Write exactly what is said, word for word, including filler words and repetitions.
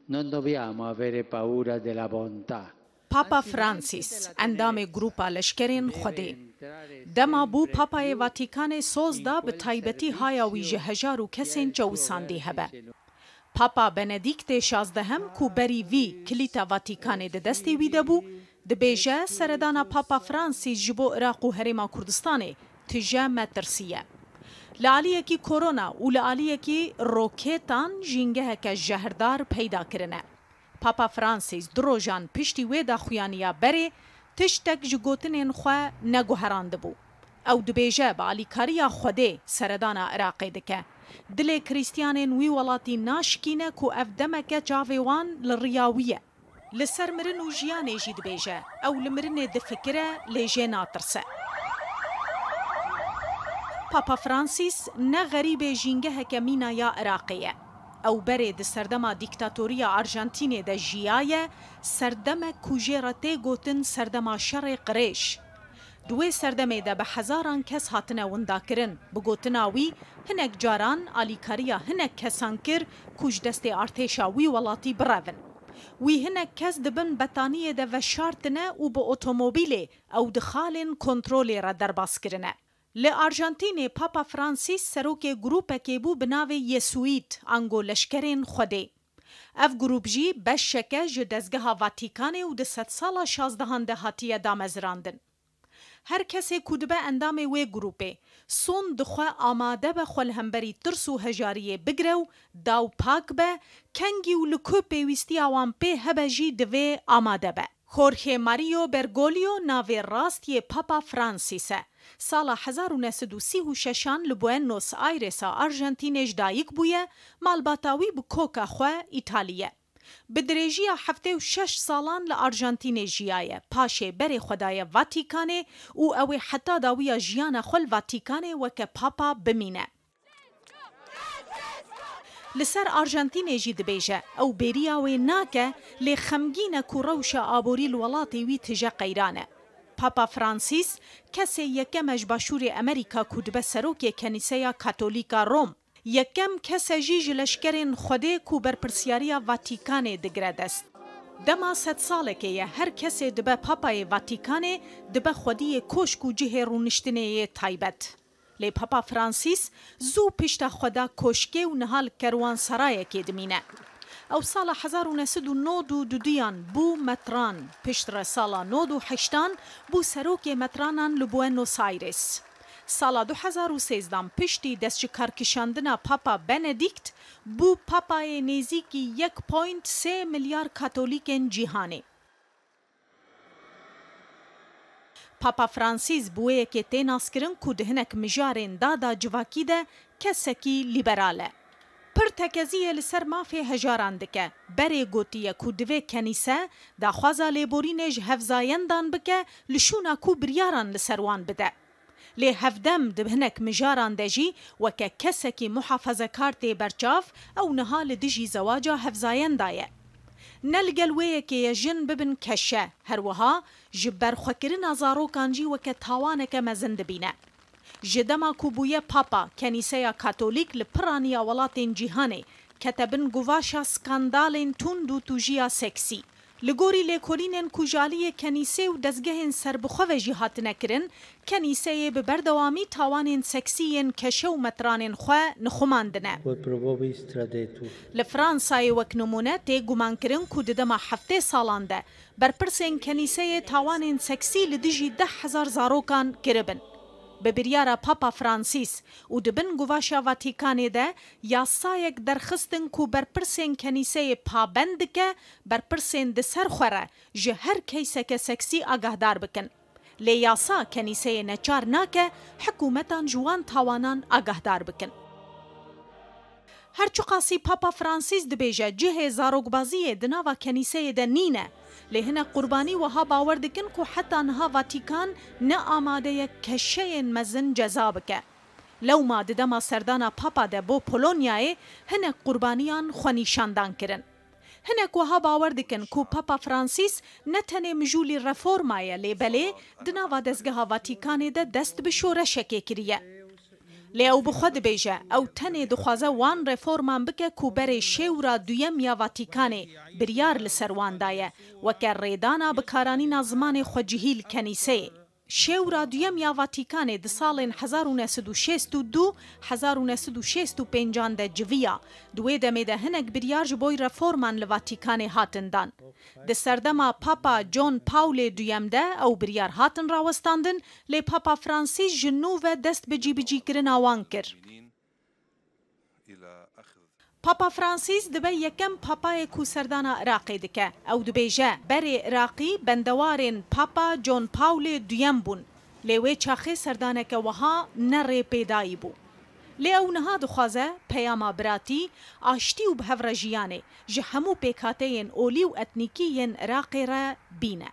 Non dobbiamo avere paura della bontà. Papa Francis, endamê Grupa Leşkerên Xwedê. Dema bû Papayê Vatikanê soz da, bi taybetî haya wî ji hejar û kesên çewisandî hebe. Papa Benedîktê şazdehemî ku berî vî Kilîta Vatikanê di destê wî de bû, dibêje seredana Papa Francis ji bo Iraq û Herêma Kurdistanê tije metirsî ye. Li aliyekî korona û li aliyekî rokêtan jîngeheke jehrdar peyda kirine. Papa Francis du rojan piştî wê daxuyaniya berê tiştek ji gotinên xwe neguherandibû. Ew dibêje bi alîkariya Xwedê seredana Iraqê dike. Dilê Krîstiyanên wî welatî naşikîne ku ev demeke çavê wan li riya wî ye. Li ser mirin û jiyanê jî dibêje, ew li mirinê difikire, lê jê natirse. Papa Francis ne xerîbê jîngeheke mîna ya Iraqê ye. Ew berê di serdema dîktatoriya Arjantînê de jiyaye, serdemek ku jê re tê gotin serdema şerê qirêj. Di wê serdemê de bi hezaran kes hatine windakirin. Bi gotina wî, hinek caran alîkariya hinek kesan kir ku ji destê artêşa wî welatî birevin. Wî hinek kes di bin betaniyê de veşartine û bi otomobîlê ew di xalên kontrolê re derbas kirine. Li Arjantînê Papa Francis serokê grûpekê bû bi navê Yesuît, ango Leşkerên Xwedê. Ev grûp jî beşeke ji dezgeha Vatîkanê û di sedsala şazdehan de hatiye damezirandin. Her kesê ku dibe endamê wê grûpê, sond dixwe amade be xwe li hemberî tirs û hejariyê bigire û daw pak be, kengî û li ku pêwîstiya wan pê hebe jî divê amade be. Jorge Mario Bergoglio navê rast yê Papa Francis e. Sala hezar û neh sed û sî û şeşan li Buenos Aires a Arjantînê ji dayik bûye, malbata wî bi koka xwe Îtalî ye. Bi dirêjiya heftê û şeş salan li Arjantînê jiyaye, paşê berê xwe daye Vatîkanê û ew ê heta dawiya jiyana xwe li Vatîkanê weke Papa bimîne. Li ser Arjantînê jî dibêje, ew bêriya wê nake, lê xemgîn e ku rewşa aborî li welatê wî tije qeyran e. Papa Francis kesê yekem e ji Başûrê Amerîka ku dibe serokê Kenîseya Katolîk a Rom. Yekem kes e jî ji leşkerên Xwedê ku berpirsiyariya Vatîkanê digire dest. Dema sedsalekê ye, her kesê dibe Papayê Vatîkanê, dibe xwediyê koşk û cihê rûniştinê yê taybet. Lê Papa Francis zû pişta xwe da koşkê û niha li kerwansarayekê dimîne. Ew sala hezar û neh sed û nod û duduyan bû metran, piştre sala nod û heştan bû serokê metranan li Buenos Aires. Sala du hezar û sêzdan piştî destjikarkişandina Papa Benedîkt bû papayê nêzîkî yek point sê milyar Katolîkên cîhanê. Papa Francis bi wê yekê tê naskirin ku di hinek mijarên dada civakî de kesekî lîberal e. Pir tekeziyê li ser mafê hejaran dike. Berê gotiye ku divê kenîse daxwaza lêborînê ji hevzayendan bike, li şûna ku biryaran li ser wan bide. Lê hevdem di hinek mijaran de jî weke kesekî muhafazekar tê berçav, ew niha li dijî zewaca hevzayen de ye. Ne li gel wê yekê ye jin bibin keşe, her wiha ji berxwekirina zarokan jî weke tawaneke mezin dibîne. Ji dema ku bûye Papa, Kenîseya Katolîk li piraniya welatên cîhanê kete bin guvaşa skandalên tund û tûjiya seksî. Li gorî lêkolînên ku ji aliyê kenîsê û dezgehên serbixwe ve jî hatine kirin, kenîseyê bi berdewamî tawanên seksî yên keşe û metranên xwe nixumandine. Li Fransayê wek nimûne tê gumankirin ku di dema heftê salan de berpirsên kenîseyê tawanên seksî li dijî deh hezar zarokan kiribin. Bi biryara Papa Francis û di bin guvaşa Vatîkanê de yasayek derxistin ku berpirsên kenîseyê pabend dike berpirsên di ser xwe re ji her keyseke seksî agahdar bikin. Lê yasa kenîseyê neçar nake hikûmetan ji wan tawanan agahdar bikin. Her çiqasî Papa Francis dibêje cihê zarokbaziyê di nava kenîseyê de nîne, lê hinek qurbanî wiha bawer dikin ku heta niha Vatîkan ne amade ye keşeyên mezin ceza bike. Lewma di dema serdana Papa de bo Polonyayê hinek qurbaniyan xwenîşandan kirin. Hinek wiha bawer dikin ku Papa Francis ne tenê mijûlî reforma ye, lê belê di nava dezgeha Vatîkanê de dest bi şoreşekê kiriye. Lê ew bi xwe dibêje, ew tenê dixwaze wan reforman bike ku berê şêwra duyem ya Vatîkanê biryar li ser wan daye, weke rêdana bikaranîna zimanê xwecihî li kenîseyê. Şêwra duyem ya Vatîkanê di salên hezar û neh sed û şêst û du, hezar û neh sed û şêst û pêncan de civiya. Di wê demê de hinek biryar ji boy reforman li Vatîkanê hatin dan. Di serdema Papa John Paulê duyem de ew biryar hatin rawestandin, lê Papa Fransîs ji nû ve dest bi cîbicîkirina wan kir. Papa Fransîs dibe yekem papayê ku serdana Iraqê dike. Ew dibêje, berê Iraqî bendewarên Papa John Paulê duyem bûn. Lê wê çaxê serdaneke wiha ne rê pêdayî bû. Lê ew niha dixwaze peyama biratî, aştî û bi hev re jiyanê ji hemû pêkhateyên olî û etnîkî yên Iraqê re bîne.